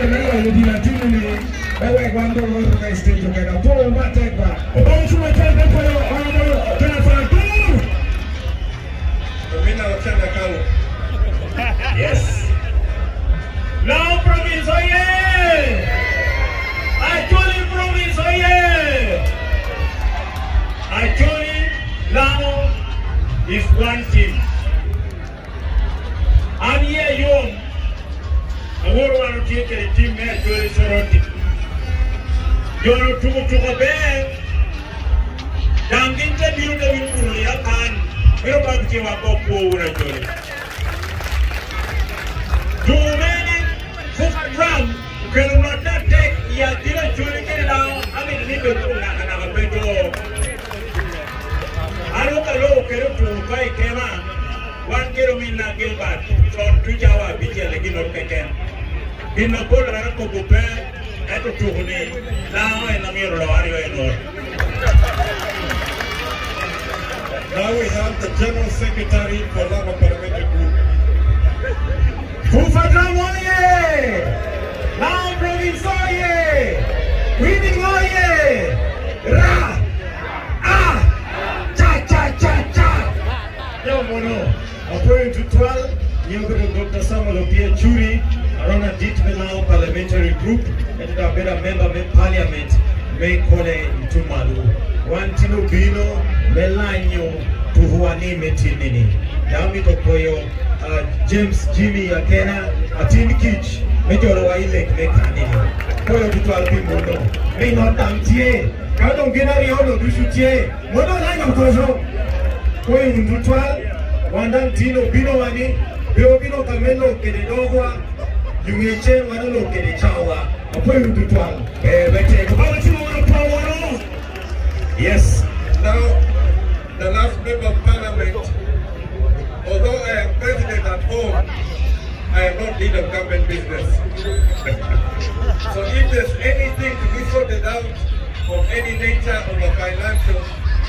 me loyo gin atimo-ni me wek wan dong waroto ka i stage okene. Apo matek ba. Obong cung matek me pwoyo Honourable Jennifer Adur. Amina Ochanda Kawo. Yes. Lao Province oye! Acholi Province oye! Acholi Lango is one team. An iya yom awor wan otye kede team me Acholi Soroti. Joni otuko tuko ber dang gin te bino te win buto i akan meno bab ce wa kop kwo wun Acholi. Tuko mene Fuka Drum okelo note atek i akin Acholi kede Lango amito ni bed tuko naka naka pe to. An okaloo kede otuko ka i kema wan kede ominna Gilbert con tu cawa abicel i ginot keken. Gin mapol an akobo pe ento tuko ni lango en amyero oloo aryo i not. Now we have the General Secretary for Lango Parliamentary Group. Fufa Drum oye! Lango Province oye! Winning oye! Ra! A! Cha cha cha cha! Yo mono, apwoyo tutwal nyo bedo Dokta Samuel Opia Churi arona dit me Lango Parliamentary Group ento dok abedo a member me parliament me Kole Itumalu. Wan tin obino me lanyo tukuwa ni me tinni ni. Dok amito pwoyo James Jimmy Akena atin kic me jolowa i lek me kani ni. Pwoyo tutwal pi mono. Me not dang tye. Ka dong gin aryo-nu ducu tye, mono lanyo koco. Pwoyo wun tutwal. Wan dang tin obinowa ni pe obino ka me lok kede dogwa, nyo nge cen wan olok kede cawa. Apwoyo wun tutwal. Ber me tek. Obama ci woro pa woro. Yes. Now, the last member of parliament, although I am president at home, I am not leader of government business. so if there's anything to be sorted out of any nature of a financial,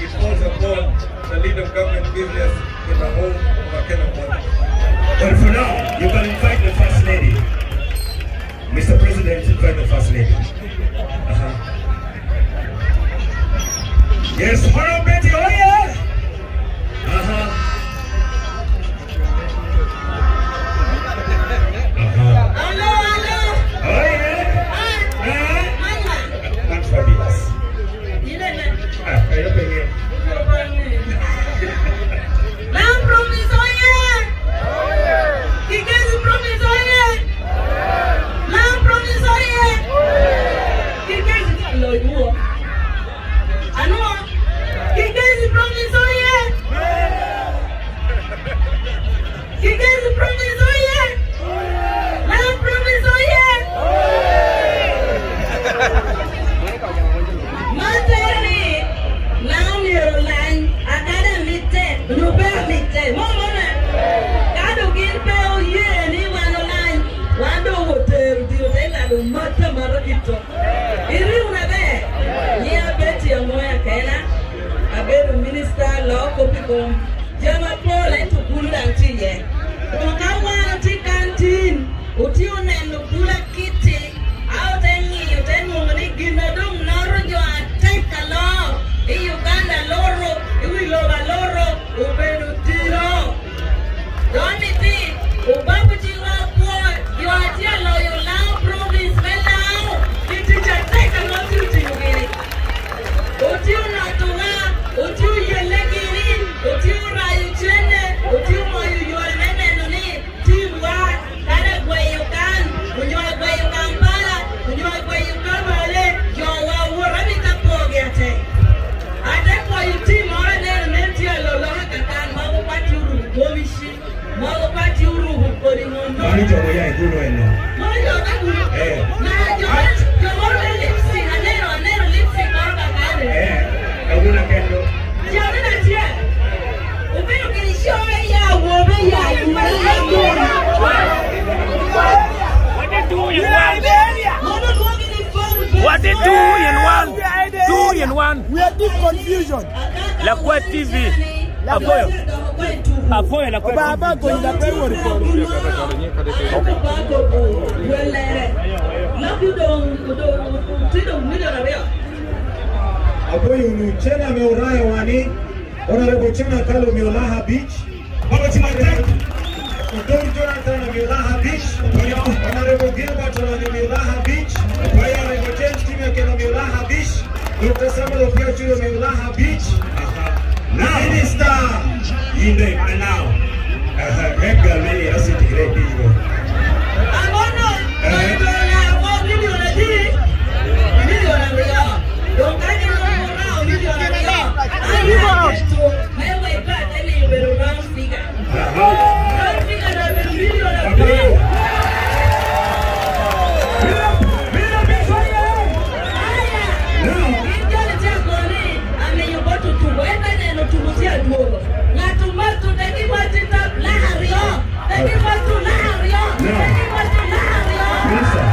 it falls upon the leader of government business in the home of Akena Mwana. But for now, you can invite the First Lady. Mr. President, invite the First Lady. Uh-huh. Yes, Honorable Betty, oh yeah! Uh-huh. Uh-huh. Alo, alo. Oh yeah! Ah, Uh-huh. mama. That's fabulous. Yine Ah, kayo pengen. Lam province oye! Kigezi province oye! Lam province oye! Kigezi loyuo. Anua? Kigezi province oye! Kigezi province oye! Lam province oye! Mater-ni lango myero olany akada mitte nyo pe mitte. Mo mone, ka dong gin pe oye ni wan olany, wan dong otero diro te lalo mata mata ki to. Iriu na ber, nyinga Betty Amoya kena, abedo minista loko pi kom jami mapol ento kulu dang tye iye. Dong ka wan tye kantin, otye oneno kulu akiti, A ote ngiyo te nongo ni gin ma dong noto jo atek ka lor i Uganda loro i wi lobo aloro obedo diro. Don ni obabu ci wa kwo jo atye aloyo Lao province me Lao ki tic atek ka ma otye otimo gini. Otye onoto wa, otye oyelle gini, otye orayo cene, otye omoyo yore me neno ni team wa Kadi agweyo kan, onyo agweyo Kampala, onyo agweyo Kabale, jo wa owot amito apogi ate. Ate kwayo team moro aneno nen tye aloloka kakan mogo kwati oruko gomici, mogo kwati oruko kodi ngondo. Mano jo moya i guno eno. Mano jo ka guno. Eh. Na jo jo moro ne lipstick aneno aneno lipstick moro kakane. Eh, awuna kendo. Jo ne na tye. Obedo kede coe ya awobe ya anyira ya mon. Mon olwongi ni phone What did two in one? Two in one. We are deep confusion. Lakwat TV. Apoyo. Apoyo Lakwat Obaba TV. go in the primary. Apoyo unu Chena me Uraya wani, Honorable Chena Kalo me Olaha Beach, Odong Jonathan me Olaha Beach, Honorable Gilbert Olonyo me Olaha Beach, Honorable James Timekeno me Olaha Beach, Dr. Samuel Opiachulo me Olaha Beach, Now, Minister inde now. Regal me asiti ready. Agono, go million a day, million a year. Don't get it around million a year. I get to my way back and you will round figure. Round figure that will million a day. Minister,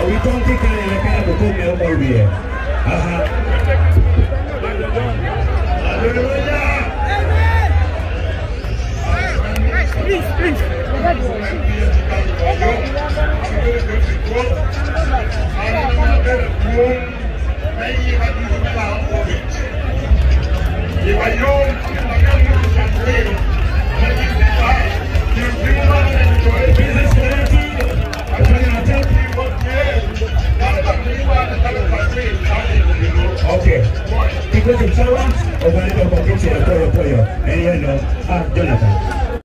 we don't think I can go me over here. Business community, Okay. Because of Sawa, Obalito Kokiti, Okoyo Koyo, and you know, Jonathan.